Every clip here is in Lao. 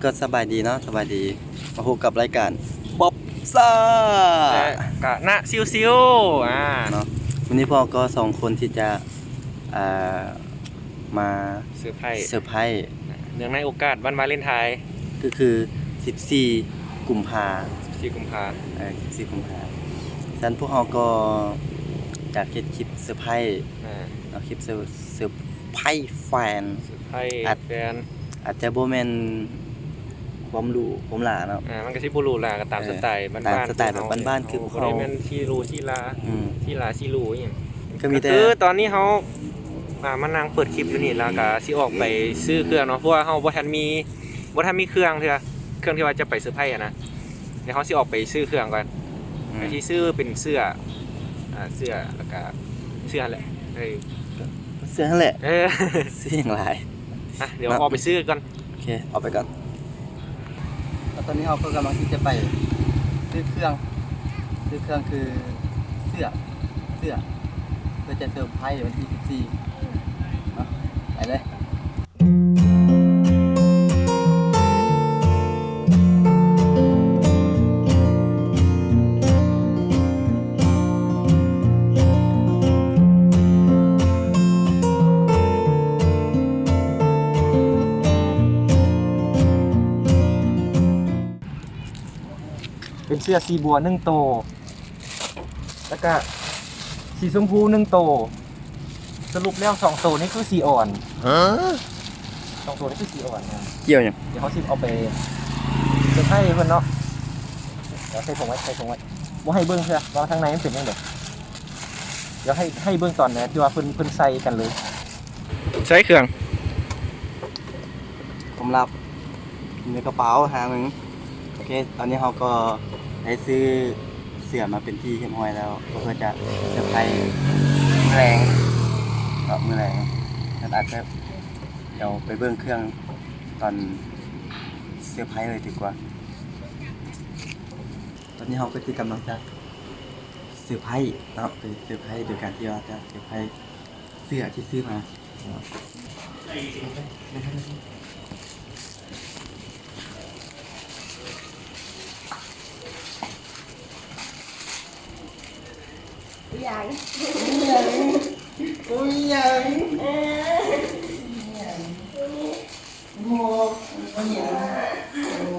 ກໍສະບາຍດີເນາະ ສະບາຍດີ ມາພົບກັບລາຍການປັອບຊາ ແລະ ກະນະຊິວໆ ອ່າ ເນາະ. ມື້ນີ້ພວກເຮົາກໍສອງຄົນທີ່ຈະ ອ່າ ມາເຊີໄພ ເຊີໄພ ເນື່ອງໃນໂອກາດວັນວາເລັນທາຍ ກໍຄືສິບສີ່ກຸມພາ ສິບສີ່ກຸມພາ ເອີ ສິບສີ່ກຸມພາ. ສະນັ້ນພວກເຮົາກໍຢາກເຮັດຄລິບເຊີໄພ ອ່າ ເນາະ ຄລິບເຊີ ເຊີໄພແຟນ ເຊີໄພ ອາດ ແຟນ ອາດຈະບໍ່ແມ່ນຄວາມຫຼູຄວາມຫຼາເນາະ ອ່າ ມັນກໍຊິບໍ່ຫຼູຫຼາ ກໍຕາມ ເອີ ສະໄຕບ້ານໆ ຕາມສະໄຕແບບບ້ານໆ ຄືພວກເຮົາ ບໍ່ໄດ້ແມ່ນຊີຫຼູຊີຫຼາ ອືມ ຊີຫຼາຊີຫຼູອີ່ຫຍັງ ກໍມີແຕ່ ກໍຄືຕອນນີ້ເຮົາ ອ່າ ມານັ່ງເປີດຄລິບຢູ່ນີ້ ແລ້ວກໍຊິອອກໄປຊື້ເຄື່ອງເນາະ ເພາະວ່າເຮົາບໍ່ທັນມີ ບໍ່ທັນມີເຄື່ອງເທື່ອ ເຄື່ອງທີ່ວ່າຈະໄປເຊີໄພຫັ້ນນະ ດຽວເຮົາຊິອອກໄປຊື້ເຄື່ອງກ່ອນ ອືມ ກໍຊິຊື້ເປັນເສື້ອ ອ່າ ເສື້ອ ແລ້ວກໍເສື້ອຫັ້ນແຫຼະ ເອີ ເສື້ອຫັ້ນແຫຼະ ເອີ ຊື້ຫຍັງຫຼາຍ ອ່ະ ດຽວ ເນາະ ອອກໄປຊື້ກ່ອນ ໂອເຄ ອອກໄປກ່ອນ. ແລ້ວຕອນນີ້ເຮົາກໍກຳລັງທີ່ຈະໄປຊື້ເຄື່ອງ ຊື້ເຄື່ອງຄືເສື້ອ ເສື້ອ ເພື່ອຈະເຊີໄພວັນທີສິບສີ່ເນາະ ໄປເລີຍ. ເປັນເສື້ອສີບົວໜຶ່ງໂຕ ແລ້ວກະສີຊົມພູໜຶ່ງໂຕ. ສະຫຼຸບແລ້ວສອງໂຕນີ້ຄືສີອ່ອນ. ຮະ? ສອງໂຕນີ້ຄືສີອ່ອນນະ. ກ່ຽວຫຍັງ? ດຽວເຮົາຊິເອົາໄປເຊີໄພເພິ່ນເນາະ. ດຽວໃສ່ຖົງໄວ້ ໃສ່ຖົງໄວ້. ບໍ່ໃຫ້ເບິ່ງເທື່ອວ່າທາງໃນມັນເປັນຈັ່ງໃດ. ດຽວໃຫ້ ໃຫ້ເບິ່ງຕອນທີ່ວ່າເພິ່ນ ເພິ່ນໃສ່ກັນເລີຍ. ໃສ່ເຄື່ອງ ຄວາມລັບຢູ່ໃນກະເປົາຫາງໜຶ່ງ. ໂອເຄ ຕອນນີ້ເຮົາກໍໄດ້ຊື້ເສື້ອມາເປັນທີ່ຮຽບຮ້ອຍແລ້ວ ກໍເພື່ອຈະເຊີໄພມື້ແລງເນາະ ມື້ແລງ. ແລ້ວອາດຈະ ດຽວໄປເບິ່ງເຄື່ອງຕອນເຊີໄພເລີຍດີກວ່າ. ຕອນນີ້ເຮົາກໍຊິກຳລັງຈະເຊີໄພເນາະ ໄປເຊີໄພໂດຍການທີ່ວ່າຈະເຊີໄພເສື້ອທີ່ຊື້ມາ. ອີຫຍັງ? ອຸ້ຍ ຫຍັງ? ເອີ ຫຍັງ? ໂອ້ ບໍ່ເຫັນ.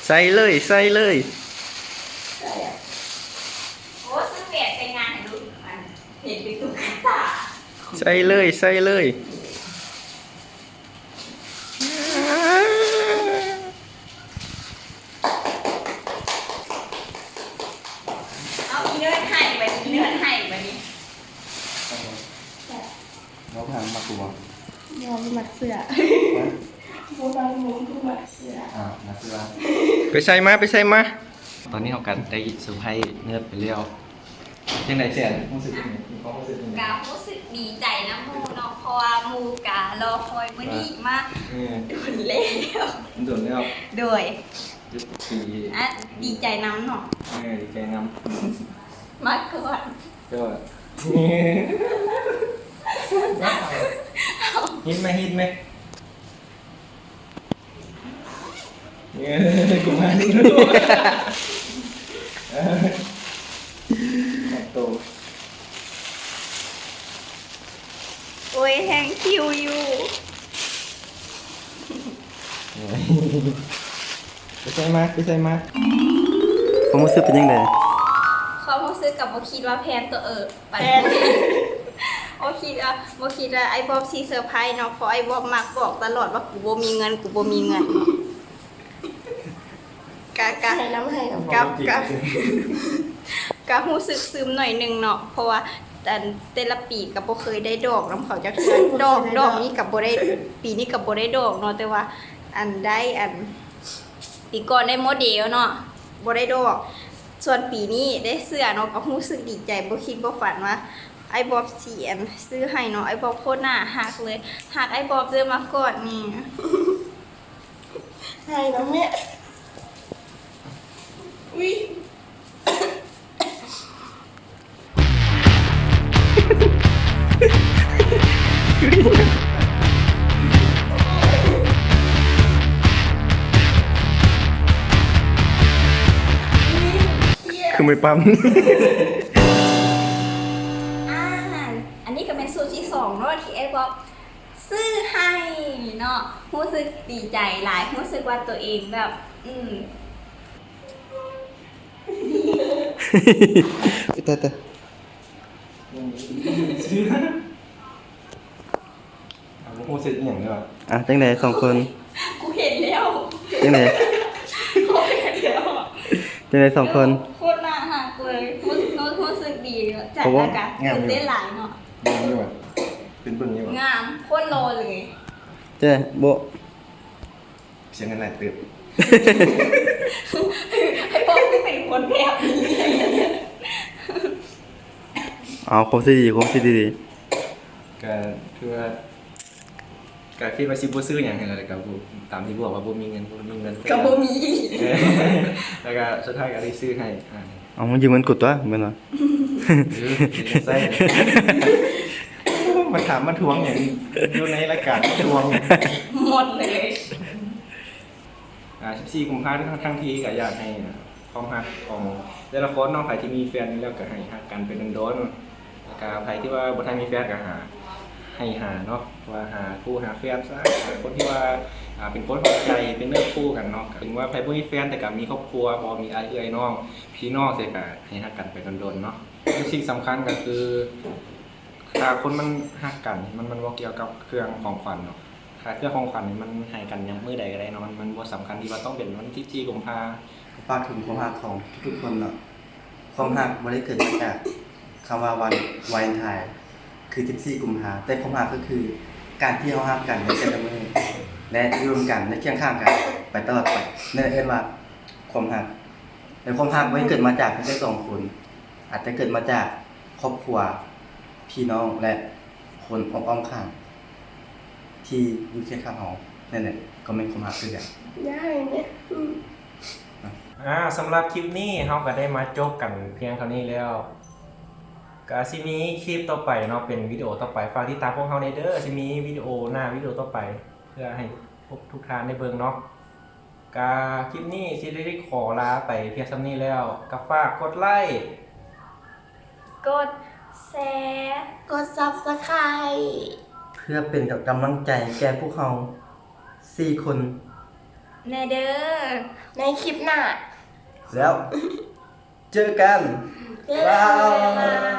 ໃສ່ເລີຍ ໃສ່ເລີຍ. ໂອ້ ຊື້ແຫວນແຕ່ງງານໃຫ້ລູກ ອັນ ເຫັນເປັນຕຸກກະຕາ. ໃສ່ເລີຍ ໃສ່ເລີຍ. ເອົາ ອີເນີດໃຫ້ບາດນີ້ ອີເນີດໃຫ້ບາດນີ້. ນ້ອງທາງມັກກູບໍ່? ບໍ່ ບໍ່ມັກເສື້ອ. ຮະ? ບໍ່ມັກ ບໍ່ມັກເສື້ອ. ອ້າວ ມັກເສື້ອ. ໄປໃສ່ມາ ໄປໃສ່ມາ. ຕອນນີ້ເຮົາກໍໄດ້ເຊີໄພເນີດໄປແລ້ວ. ຈັ່ງໃດແຊນ ຮູ້ສຶກຈັ່ງໃດ? ມີຄວາມຮູ້ສຶກຈັ່ງໃດ? ກໍຮູ້ສຶກດີໃຈນຳໝູ່ເນາະ ເພາະວ່າໝູ່ກໍລໍຄອຍມື້ນີ້ມາ ເອີ ດົນແລ້ວ ດົນແລ້ວ. ໂດຍ ອ່ະ ດີໃຈນຳເນາະ. ເອີ ດີໃຈນຳ. ມາກ່ອນ ກໍ ເຮັດໄໝ? ເຮັດໄໝ? ເອີ ກູມາ ໂຕ. ໂອ້ຍ ແຮງຄິວຢູ່. ໄປໃສມາ? ໄປໃສມາ? ຄວາມຮູ້ສຶກເປັນຈັ່ງໃດ? ຄວາມຮູ້ສຶກກໍບໍ່ຄິດວ່າແພນໂຕ ເອີ ປານ ບໍ່ຄິດວ່າ ບໍ່ຄິດວ່າອ້າຍບອບຊິເຊີໄພຣສ໌ເນາະ ເພາະອ້າຍບອບມັກບອກຕະຫຼອດວ່າ ກູບໍ່ມີເງິນ ກູບໍ່ມີເງິນ. ກະ ກະ ໃຫ້ນຳ ໃຫ້ນຳ ກະ ກະ ກະຮູ້ສຶກຊຶມໜ້ອຍໜຶ່ງເນາະ ເພາະວ່າ ອັນ ແຕ່ລະປີກະບໍ່ເຄີຍໄດ້ດອກນຳເຂົາຈັກເທື່ອ ດອກ ດອກນີ້ກະບໍ່ໄດ້ ປີນີ້ກະບໍ່ໄດ້ດອກເນາະ ແຕ່ວ່າ ອັນ ໄດ້ ອັນ ປີກ່ອນໄດ້ໂມເດລເນາະ ບໍ່ໄດ້ດອກ ສ່ວນປີນີ້ໄດ້ເສື້ອເນາະ ກໍຮູ້ສຶກດີໃຈ ບໍ່ຄິດບໍ່ຝັນວ່າອ້າຍບອບຊິ ອັນ ຊື້ໃຫ້ເນາະ. ອ້າຍບອບໂຄດໜ້າຮັກເລີຍ ຮັກອ້າຍບອບເດີ ມາກອດແນ່. ໃຫ້ນຳແມ່. ອຸ້ຍ. ມືປ້ຳ. ອ່າ ອັນນີ້ກໍແມ່ນຊຸດທີສອງເນາະ ທີ່ອ້າຍບອກຊື້ໃຫ້ເນາະ ຮູ້ສຶກດີໃຈຫຼາຍ ຮູ້ສຶກວ່າຕົວເອງແບບ ອືມ ຕາຍ ຕາຍ. ອ່າ ຮູ້ສຶກອີ່ຫຍັງເລີຍວ່າ ອ່າ ຈັ່ງໃດສອງຄົນ? ກູເຫັນແລ້ວ ຈັ່ງໃດ? ກູເຫັນແລ້ວ ຈັ່ງໃດສອງຄົນ? ໂຄດໜ້າຮັກເລີຍ ຮູ້ ຮູ້ສຶກດີໃຈ ແລ້ວກະຕື່ນເຕັ້ນຫຼາຍເນາະ ງາມຢູ່ຫວາ? ເປັນເບິ່ງຢູ່ຫວາ? ງາມ ໂຄດຫຼໍ່ເລີຍ ເຈ້ ໂບະ. ເສຍເງິນຫຼາຍເຕີບ ໃຫ້ພໍ່ເປັນຄົນແບບນີ້ ເອົາຄວາມຄິດດີໆ ຄວາມຄິດດີໆ ກະຄືວ່າ ກະຄິດວ່າຊິບໍ່ຊື້ຫຍັງໃຫ້ ແລ້ວກະບໍ່ ຕາມທີ່ບອກວ່າບໍ່ມີເງິນ ບໍ່ມີເງິນ ກະບໍ່ມີອີ່ຫຼີ ເອີ ແລ້ວກະສຸດທ້າຍກະໄດ້ຊື້ໃຫ້ ອ່າ ເອົາ ມັນຢືມເງິນກູຕົວະ ແມ່ນບໍ່? ເອີ ໃຊ້ ມາຖາມມາທວງຫຍັງຢູ່ໃນລາຍການ ມາທວງ ໝົດເລີຍ. ອ່າ ສິບສີ່ກຸມພາທັງທີກໍຢາກໃຫ້ຄວາມຮັກຂອງແຕ່ລະຄົນເນາະ ໃຜທີ່ມີແຟນແລ້ວກໍໃຫ້ຮັກກັນໄປດົນໆ ແລ້ວກໍໃຜທີ່ວ່າບໍ່ທັນມີແຟນກໍຫາ ໃຫ້ຫາເນາະ ວ່າຫາຄູ່ຫາແຟນຊະ ຫາຄົນທີ່ວ່າ ອ່າ ເປັນຄົນເຂົ້າໃຈ ເປັນເນື້ອຄູ່ກັນເນາະ ເຖິງວ່າໃຜບໍ່ມີແຟນແຕ່ກໍມີຄອບຄົວ ບໍ່ມີອ້າຍເອື້ອຍນ້ອງ ພີ່ນ້ອງ ແຕ່ກໍໃຫ້ຮັກກັນໄປດົນໆເນາະ ແລະສິ່ງສຳຄັນກໍຄື ຖ້າຄົນມັນຮັກກັນ ມັນ ມັນບໍ່ກ່ຽວກັບເຄື່ອງຂອງຂວັນເນາະ ຖ້າເຄື່ອງຂອງຂວັນນີ້ມັນໃຫ້ກັນຍາມມື້ໃດກໍໄດ້ເນາະ ມັນ ມັນບໍ່ສຳຄັນທີ່ວ່າຕ້ອງເປັນວັນທີສິບສີ່ກຸມພາ. ກໍຝາກເຖິງຄວາມຮັກຂອງທຸກໆຄົນເນາະ ຄວາມຮັກບໍ່ໄດ້ເກີດມາຈາກຄຳວ່າວັນວາເລັນທາຍ ຄືສິບສີ່ກຸມພາ ແຕ່ຄວາມຮັກກໍຄືການທີ່ເຮົາຮັກກັນໃນແຕ່ລະມື້ ແລະຢູ່ນຳກັນ ແລະຄຽງຂ້າງກັນໄປຕະຫຼອດໄປ ນັ້ນເອີ້ນວ່າຄວາມຮັກ ແລະຄວາມຮັກບໍ່ໄດ້ເກີດມາຈາກພຽງແຕ່ສອງຄົນ ອາດຈະເກີດມາຈາກຄອບຄົວ ພີ່ນ້ອງ ແລະຄົນອ້ອມໆຂ້າງ ທີ່ຢູ່ຄຽງຂ້າງເຮົາ ນັ້ນແຫຼະກໍແມ່ນຄວາມຮັກຄືກັນ. ຢ່າໃຫ້ແມ່ ອືມ ອ່າ ສຳລັບຄລິບນີ້ເຮົາກໍໄດ້ມາຈົບກັນພຽງເທົ່ານີ້ແລ້ວ ກໍຊິມີຄລິບຕໍ່ໄປເນາະ ເປັນວິດີໂອຕໍ່ໄປ ຝາກຕິດຕາມພວກເຮົາແດ່ເດີ ຊິມີວິດີໂອໜ້າ ວິດີໂອຕໍ່ໄປ ເພື່ອໃຫ້ພວກທຸກທ່ານໄດ້ເບິ່ງເນາະ. ກະຄລິບນີ້ຊິໄດ້ຂໍລາໄປພຽງສ່ຳນີ້ແລ້ວ ກະຝາກກົດໄລ້ ກົດແຊ ກົດຊັບສະໄຄຣບ໌ ເພື່ອເປັນກຳລັງໃຈແກ່ພວກເຮົາສີ່ຄົນແດ່ເດີ ໃນຄລິບໜ້າ ແລ້ວເຈີກັນ ບາຍບາຍ.